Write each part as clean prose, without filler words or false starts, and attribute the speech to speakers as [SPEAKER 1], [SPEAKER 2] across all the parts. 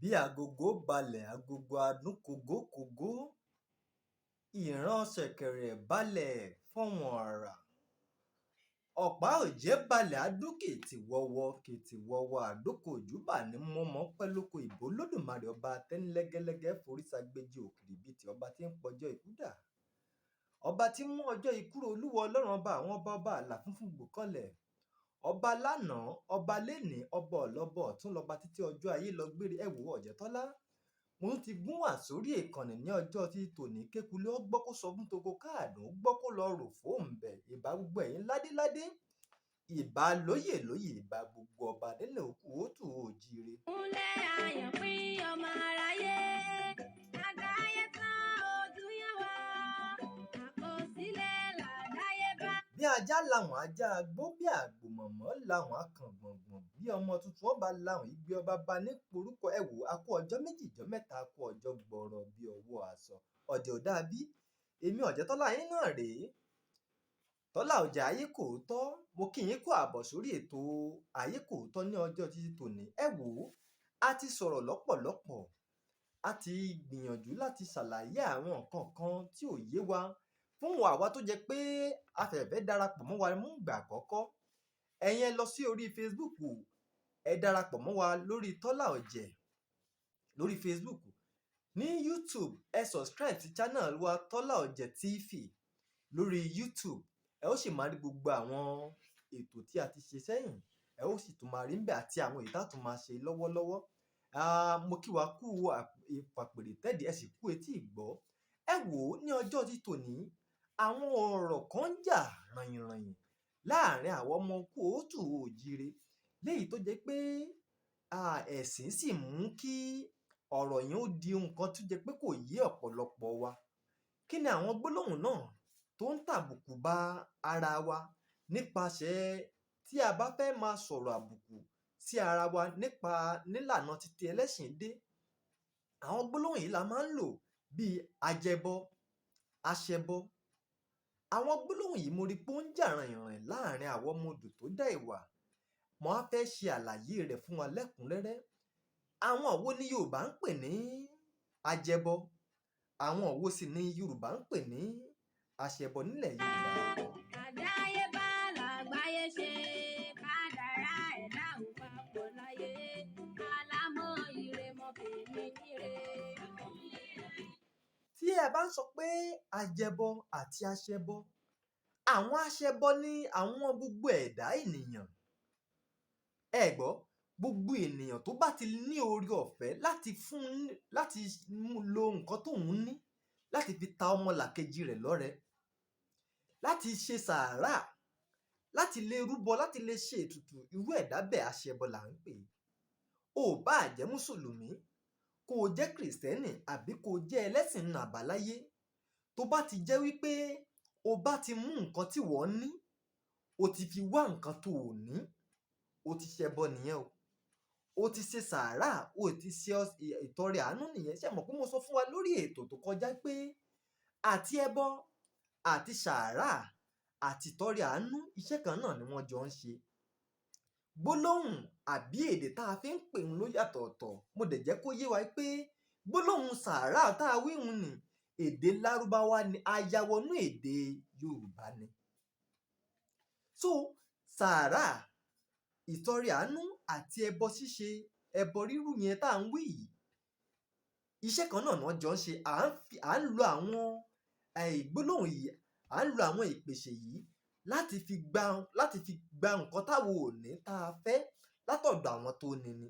[SPEAKER 1] Bí agogo balẹ̀, agogo á dún kógókógó, ìran ṣẹ̀kẹ̀rẹ̀ balẹ̀ fọhùn àrà. Ọ̀pá òjé balẹ̀ á dún kìtìwọwọ kìtìwọwọ, àdókò júbà ní mọ́mọ pẹ́ lóko. Ìbà Olódùmarè, ọba tẹ́ní lẹ́gẹ́lẹ́gẹ́ forí sagbéjì òkìrìbìtì, ọba tí ń pọjọ́ ikú dà. Ọba tí ń mú ọjọ́ ikú ró, Olúwa Ọlọ́run, ọba àwọn ọba, ọba àlà funfun gbòkanlẹ̀. Ọba lánàá, ọba lénìí, ọba ọ̀lọ́bọ ọ̀tún lọba títí ọjọ́ ayé lọ gbére. Ẹ wò ó, Ọ̀jẹ̀tọ́lá. Mo tún ti gún wà sórí ìkànnì ní ọjọ́ tí tòní. Kékulé ó gbọ́ kó sọ fún toko, káàdùn ó gbọ́ kó lọ rò fóun bẹ̀. Ìbà gbogbo ẹ̀yin ládéládé, ìbà lóyè lóyè, ìbà gbogbo ọba nílẹ̀ òkú òtù òjíire.
[SPEAKER 2] Kúnlẹ̀ àyànpín ọmọ aráyé, àdáyé tán ojú yẹn wá, àkọsílẹ̀ làdáyébá.
[SPEAKER 1] Bí ajá làwọn ajá agbó, bí àgbò mọ̀mọ́ làwọn akàngbọ̀ngbọ̀n, bí ọmọ tuntun ọba làwọn igbe ọba bá ní porúkọ. Ẹ wò, a kú ọjọ́ 2, ọjọ́ 3, a kú ọjọ́ gbọrọ bí ọwọ́ aṣọ. Ọ̀dẹ̀ ò dáa bí? Èmi Ọ̀jẹ̀tọ́lá yín náà rèé. Tọ́lá ọjà ayé kò tọ́. Mo kí yín kú àbọ̀ sórí ètò ayé kò tọ́ ní ọjọ́ títí tòní. Ẹ wò ó, a ti sọ̀rọ̀ lọ́pọ̀lọpọ̀. A ti gbìyànjú láti ṣàlàyé àwọn nǹkan kan tí ò yé wa fún àwa tó jẹ́ pé a fẹ́ darapọ̀ mọ́ wa mú ìgbà àkọ́kọ́. Ẹ̀yin ẹ lọ sí orí Facebook, ẹ darapọ̀ mọ́ wa lórí Tọ́lá Ọ̀jẹ̀ lórí Facebook. Ní YouTube, ẹ subscribe sí channel wa Tọ́lá Ọ̀jẹ̀ TV lórí YouTube. Ẹ ó sì máa rí gbogbo àwọn ètò tí a ti ṣe sẹ́yìn. Ẹ ó sì tún máa rí níbẹ̀ àti àwọn èyí tá tún máa ṣe lọ́wọ́lọ́wọ́. Mo kí wa kú ìpàpèrè tẹ́dì, ẹ sì kú etí ìgbọ́. Ẹ wò ó, ní ọjọ́ tí tòní, àwọn ọ̀rọ̀ kan ń jà ràyìnràyìn láàrin àwọn ọmọ kóòtù òjíire, léyìí tó jẹ́ pé ẹ̀sìn sì mú kí ọ̀rọ̀ yẹn ó di nǹkan tó jẹ́ pé kò yé ọ̀pọ̀lọpọ̀ wa. Kí ni àwọn gbólóhùn náà tó ń tàbùkù bá ara wa nípasẹ̀ tí a bá fẹ́ máa sọ̀rọ̀ àbùkù sí ara wa nípa nílànà títí ẹlẹ́sìn dé? Àwọn gbólóhùn yìí la máa ń lò bíi ajẹbọ, aṣẹbọ. Àwọn gbólóhùn yìí mo rí pé ó ń jà ràìnràìn láàrin àwọn ọmọ odò tó dá ìwà. Mo á fẹ́ ṣe àlàyé rẹ̀ fún wa lẹ́kùnrẹ́rẹ́. Àwọn wo ni Yorùbá ń pè ní ajẹbọ? Àwọn wo sì ni Yorùbá ń pè ní aṣẹbọ nílẹ̀ Yorùbá?
[SPEAKER 2] Àdáyébá làgbáyé ṣe, kádàrá ẹ̀dá ò papọ̀ láyé, àlámọ̀ ire mọ́ tèmi níre.
[SPEAKER 1] Tí ẹ bá ń sọ pé ajẹbọ àti aṣẹbọ, àwọn aṣẹbọ ní àwọn gbogbo ẹ̀dá ènìyàn. Ẹ gbọ́, gbogbo ènìyàn tó bá ti ní oore ọ̀fẹ́ láti fún, láti lo nǹkan tóun ní láti fi ta ọmọlàkejì rẹ̀ lọ́rẹ, láti ṣe sàárà, láti lè rúbọ, láti lè ṣe ètùtù, irú ẹ̀dá bẹ́ẹ̀ aṣẹbọ là ń pè é. O ò bá jẹ́ Mùsùlùmí, kó o jẹ́ Kìrìsìtẹ́nì àbí kó o jẹ́ ẹlẹ́sìn àbáláyé, tó bá ti jẹ́ wípé o bá ti mú nǹkan tí wọ́n ní, o ti fi wá nǹkan tó ò ní, o ti ṣẹbọ nìyẹn o. O ti ṣe sàárà, o ti ṣe ìtọrẹ àánú nìyẹn. Ṣé ẹ mọ̀ pé mo sọ fún wa lórí ètò tó kọjá pé àti ẹbọ àti sàárà àti ìtọrẹ àánú, iṣẹ́ kan náà ni wọ́n jọ ń ṣe. Gbólóhùn àbí èdè tá a fi ń pè ń ló yàtọ̀ọ̀tọ̀. Mo dẹ̀ jẹ́ kó yé wa pé gbólóhùn sàárà tá a wí hun ní èdè Lárúbáwá ni, ayawọnú èdè Yorùbá ni. So sàárà, ìtọrẹ àánú àti ẹbọ ṣíṣe, ẹbọ rírú yẹn tá à ń wí yìí, iṣẹ́ kan náà ni wọ́n jọ ń ṣe. À ń lo àwọn gbólóhùn yìí, à ń lo àwọn ìpèsè yìí láti fi gba nǹkan táwa ò ní tá a fẹ́ látọ̀dọ̀ àwọn tó ní ni.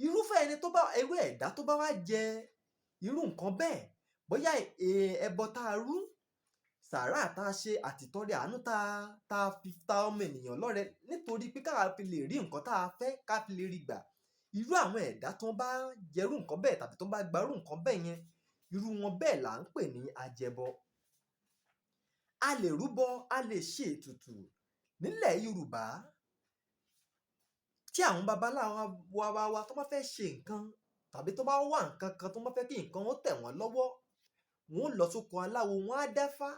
[SPEAKER 1] Irúfẹ́ ẹni tó bá, irú ẹ̀dá tó bá wá jẹ irú nǹkan bẹ́ẹ̀, bóyá ẹbọ tá a rú, sàárà tá a ṣe àti ìtọrẹ àánú tá a fi ta ọmọ ènìyàn lọ́rẹ nítorí pé ká fi lè rí nǹkan tá a fẹ́, ká fi lè rí gbà. Irú àwọn ẹ̀dá tó bá jẹ irú nǹkan bẹ́ẹ̀ tàbí tó bá gba irú nǹkan bẹ́ẹ̀ yẹn, irú wọn bẹ́ẹ̀ là ń pè ní ajẹbọ. A lè rúbọ, a lè ṣe ètùtù nílẹ̀ Yorùbá. Tí àwọn baba ńlá wa tó bá fẹ́ ṣe nǹkan tàbí tó bá wà nǹkan kan tó bá fẹ́ kí nǹkan ó tẹ̀ wọ́n lọ́wọ́, wọ́n ó lọ sóko aláwo, wọ́n á dáfá.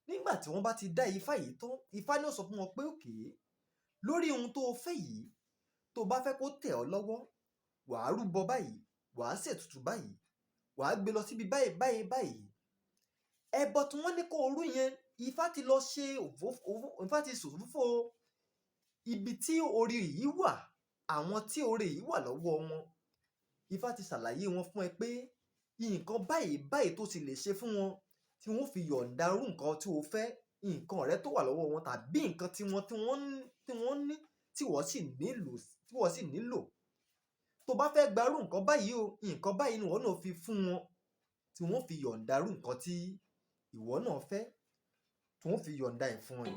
[SPEAKER 1] Nígbà tí wọ́n bá ti dá ifá yìí tán, ifá ní ó sọ fún wọn pé okay, lórí ohun tó o fẹ́ yìí, tó o bá fẹ́ kó tẹ̀ ọ́ lọ́wọ́, Wàá rúbọ báyìí, wàá ṣètùtù báyìí, wàá gbé lọ síbi báyìí báyìí báyìí. Ẹbọ tí wọ́n ní kó o rú yẹn, Ifá ti lọ ṣe òfófó, Ifá ti ṣòfófó ibi tí orí yìí wà, àwọn tí orí yìí wà lọ́wọ́ wọn. Ifá ti ṣàlàyé wọn fún ẹ pé nǹkan báyìí báyìí tó sì lè ṣe fún wọn tí wọ́n fi yọ̀ǹda irú nǹkan tí o fẹ́, nǹkan rẹ tó wà lọ́wọ́ wọn tàbí nǹkan tí wọ́n ní tí wọ́n sì nílò. Tó bá fẹ́ gba irú nǹkan báyìí o, nǹkan báyìí ni ìwọ náà fi fún wọn tí wọ́n fi yọ̀ǹda irú nǹkan tí ìwọ náà fẹ́, tí wọ́n fi yọ̀ǹda ẹ̀ fún ẹ.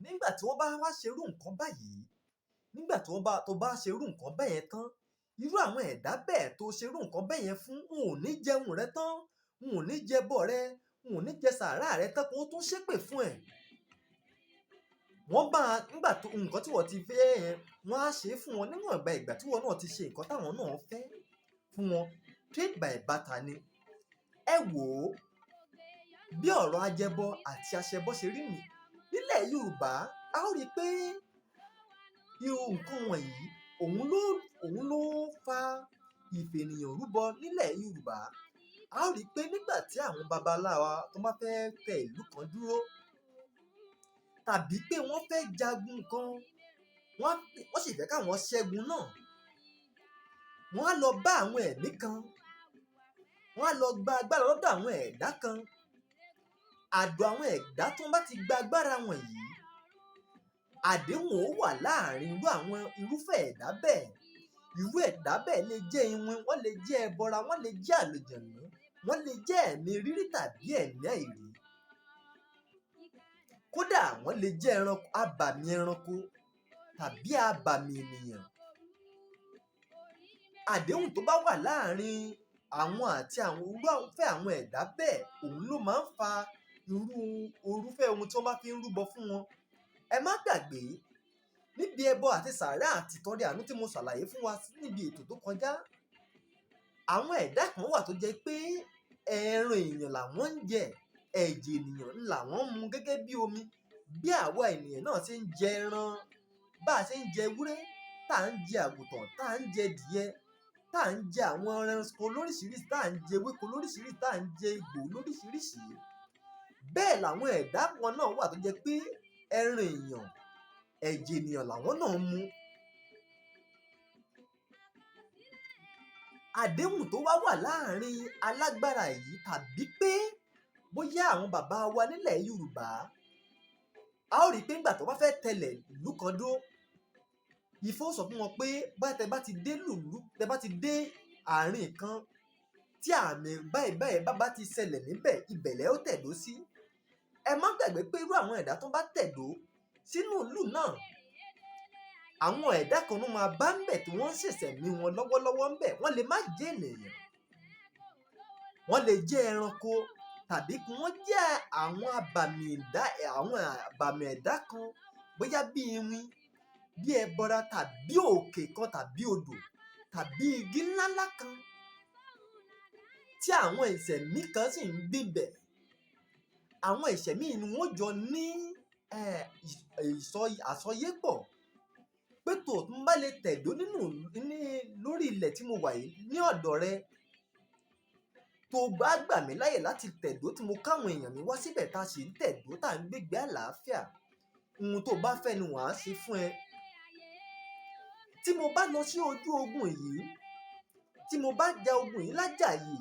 [SPEAKER 1] Nígbà tí wọ́n bá wá ṣe irú nǹkan báyìí, nígbà tí wọ́n bá tó bá ṣe irú nǹkan bẹ́yẹn tán, irú àwọn ẹ̀dá bẹ́ẹ̀ tó ṣe irú nǹkan bẹ́yẹn fún, wọn ò ní jẹun rẹ tán, wọn ò ní jẹbọ rẹ, wọn ò ní jẹ sàárà rẹ tán kó tún ṣépè fún ẹ. Wọ́n bá nígbà tó nǹkan tí wọ́n ti fẹ́ yẹn, wọ́n á ṣe é fún wọn níwọ̀nba ìgbà tí wọ́n náà ti ṣe nǹkan táwọn náà fẹ́ fún wọn. Trade by barter ni. Ẹ wò ó, bí ọ̀rọ̀ ajẹbọ àti aṣẹbọ ṣe rí nìí. Nílẹ̀ Yorùbá, a ó rí i pé irú nǹkan wọ̀nyí, òun ló fa ìfènìyàn rúbọ nílẹ̀ Yorùbá. A ó rí i pé nígbà tí àwọn baba ńlá wa tó bá fẹ́ tẹ ìlú kan dúró tàbí pé wọ́n fẹ́ jagun kan, wọ́n sì fẹ́ káwọn ṣẹ́gun náà, wọ́n á lọ bá àwọn ẹ̀mí kan, wọ́n á lọ gba agbára lọ́dọ̀ àwọn ẹ̀dá kan. Àdó àwọn ẹ̀dá tó bá ti gba agbára wọ̀nyí, àdéhùn ó wà láàrin irú àwọn irúfẹ́ ẹ̀dá bẹ́ẹ̀. Irú ẹ̀dá bẹ́ẹ̀ lè jẹ́ iwin, wọ́n lè jẹ́ ẹbọra, wọ́n lè jẹ́ àlùjànnú, wọ́n lè jẹ́ ẹ̀mí rírí tàbí ẹ̀mí àìrí. Kódà wọ́n lè jẹ́ ẹranko, abàmì ẹranko tàbí abàmì ènìyàn. Àdéhùn tó bá wà láàrin àwọn àti àwọn irúfẹ́ àwọn ẹ̀dá bẹ́ẹ̀, òun ló máa ń fa irúfẹ́ ohun tí wọ́n bá fi ń rúbọ fún wọn. Ẹ má gbàgbé, níbi ẹbọ àti sàárà àti ìtọrẹ àánú tí mo ṣàlàyé fún wa níbi ètò tó kọjá, àwọn ẹ̀dá kan wà tó jẹ́ pé ẹran èèyàn làwọn ń jẹ, ẹ̀jẹ̀ ènìyàn làwọn ń mu gẹ́gẹ́ bí omi. Bí àwa ènìyàn náà ṣe ń jẹ ẹran, bá a ṣe ń jẹ ewúrẹ́, tá à ń jẹ àgùntàn, tá à ń jẹ adìyẹ, tá à ń jẹ àwọn ẹranko lóríṣiríṣi, tá à ń jẹ ewéko lóríṣiríṣi, tá à ń jẹ egbò lóríṣiríṣi. Bẹ́ẹ̀ làwọn ẹ̀dá kan náà wà tó jẹ́ pé ẹran èèyàn, ẹ̀jẹ̀ ènìyàn làwọn náà ń mu. Àdéhùn tó wá wà láàrin alágbára yìí tàbí pé bóyá àwọn bàbá wa nílẹ̀ Yorùbá, a ó rí i pé nígbà tó bá fẹ́ tẹlẹ̀ ìlú kan dó, Ifá ó sọ fún wọn pé bóyá tẹ bá ti dé lùlú, tẹ bá ti dé àárín kan tí àmì báyìí báyìí bá ti ṣẹlẹ̀ níbẹ̀, ibẹ̀ lẹ ó tẹ̀dó sí. Ẹ má gbàgbé pé irú àwọn ẹ̀dá tó bá tẹ̀dó sínú ìlú náà, àwọn ẹ̀dá kan ló máa bá ń bẹ̀ tí wọ́n ń ṣẹ̀ṣẹ̀mí wọn lọ́wọ́lọ́wọ́ ń bẹ̀. Wọ́n lè má jẹ́ ènìyàn, wọ́n lè jẹ́ ẹranko tàbí kí wọ́n jẹ́ àwọn abàmì ẹ̀dá kan, bóyá bí iwin, bí ẹbọra tàbí òkè kan tàbí odò tàbí igi ńláńlá kan tí àwọn ìṣẹ̀mí kan sì ń gbébẹ̀. Àwọn ìṣẹ̀mí yìí ni wọ́n jọ ní àsọyépọ̀ pé tó n bá lè tẹ̀dó nínú ní lórí ilẹ̀ tí mo wà yìí ní ọ̀dọ̀ rẹ, tó bá gbà mí láyè láti tẹ̀dó tí mo káwọn èèyàn mi wá síbẹ̀ tá a sì ń tẹ̀dó tá à ń gbégbé àlàáfíà, ohun tó bá fẹ́ ni wàá ṣe fún ẹ. Tí mo bá lọ sí ojú ogun yìí, tí mo bá ja ogun yìí lájàyè,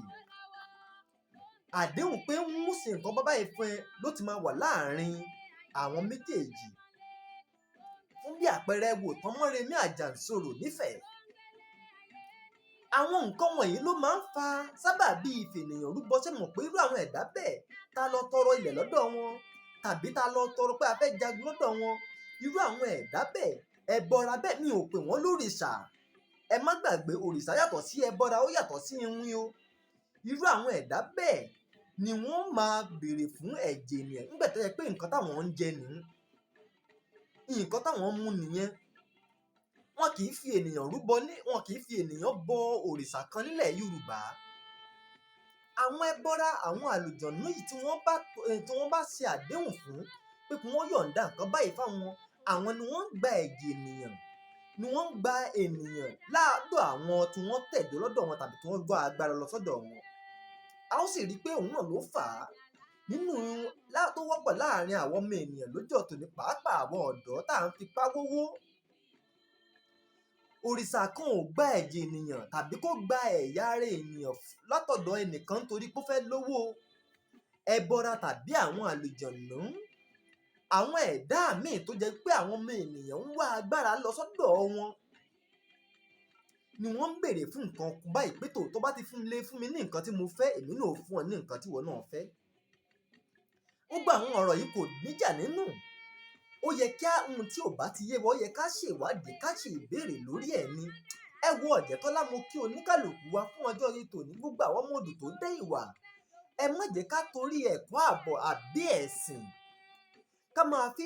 [SPEAKER 1] àdéhùn pé ń ṣe nǹkan bá báyìí fún ẹ ló ti máa wà láàrin àwọn méjèèjì. Fún bí àpẹẹrẹ, wò tán Mọ́remí Àjànsorò nífẹ̀ẹ́. Àwọn nǹkan wọ̀nyí ló máa ń fa sábàbí ìfènìyàn rúbọ. Ṣé mọ̀ pé irú àwọn ẹ̀dá bẹ́ẹ̀ ta lọ tọrọ ilẹ̀ lọ́dọ̀ wọn tàbí ta lọ tọrọ pé a fẹ́ jagun lọ́dọ̀ wọn, irú àwọn ẹ̀dá bẹ́ẹ̀, ẹbọra bẹ́ẹ̀, mi ò pè wọ́n lórìṣà. Ẹ má gbàgbé, òrìṣà yàtọ̀ sí ẹbọra, ó yàtọ̀ sí iwin o. Irú àwọn ẹ̀dá bẹ́ẹ̀ ni wọ́n máa béèrè fún ẹ̀jẹ̀ ènìyàn nígbà tó jẹ́ pé nǹkan táwọn ń jẹ nìí, nǹkan táwọn ń mu nìyẹn. Wọn kì í fi ènìyàn rúbọ ní, wọn kì í fi ènìyàn bọ òrìṣà kan nílẹ̀ Yorùbá. Àwọn ẹbọra, àwọn àlùjọ̀nnú yìí tí wọ́n bá ṣe àdéhùn fún pé kí wọ́n yọ̀ǹda nǹkan báyìí fáwọn. Àwọn ni wọ́n ń gba ẹ̀jẹ̀ ènìyàn, ni wọ́n ń gba ènìyàn lọ́dọ̀ àwọn tí wọ́n tẹ̀dó lọ́dọ̀ wọn tàbí tí wọ́n gbọ́ agbára lọ sọ́dọ̀ wọn. A ó sì rí i pé òun náà ló fà á nínú tó wọ́pọ̀ láàrin àwọn ọmọ ènìyàn lọ́jọ́ tòní, pàápàá àwọn ọ̀dọ́ tá à ń fipá wówó. Òrìṣà kan ò gba ẹ̀jẹ̀ ènìyàn tàbí kó gba ẹ̀yà ara ènìyàn látọ̀dọ̀ ẹnìkan nítorí pé ó fẹ́ lówó. Ẹbọra tàbí àwọn àlùjọ̀nú, àwọn ẹ̀dá míì tó jẹ́ pé àwọn ọmọ ènìyàn ń wá agbára lọ sọ́dọ̀ wọn ni wọ́n ń béèrè fún nǹkan báyìí pé tó bá ti fún lè fún mi ní nǹkan tí mo fẹ́, èmi náà ó fún ọ ní nǹkan tí ìwọ náà fẹ́. Gbogbo àwọn ọ̀rọ̀ yìí kò níjà nínú. Ó yẹ kí ohun tí ò bá ti yé wa, ó yẹ ká ṣèwádìí, ká ṣe ìbéèrè lórí ẹ̀ ni. Ẹ wo Ọ̀jẹ̀tọ́lá, mo kí oníkàlùkù wa fún ọjọ́ orí tòní, gbogbo àwọn ọmọ odò tó dé ìwà. Ẹ má jẹ́ ká torí ẹ̀kọ́ àbọ̀ àbí ẹ̀sìn ká máa fi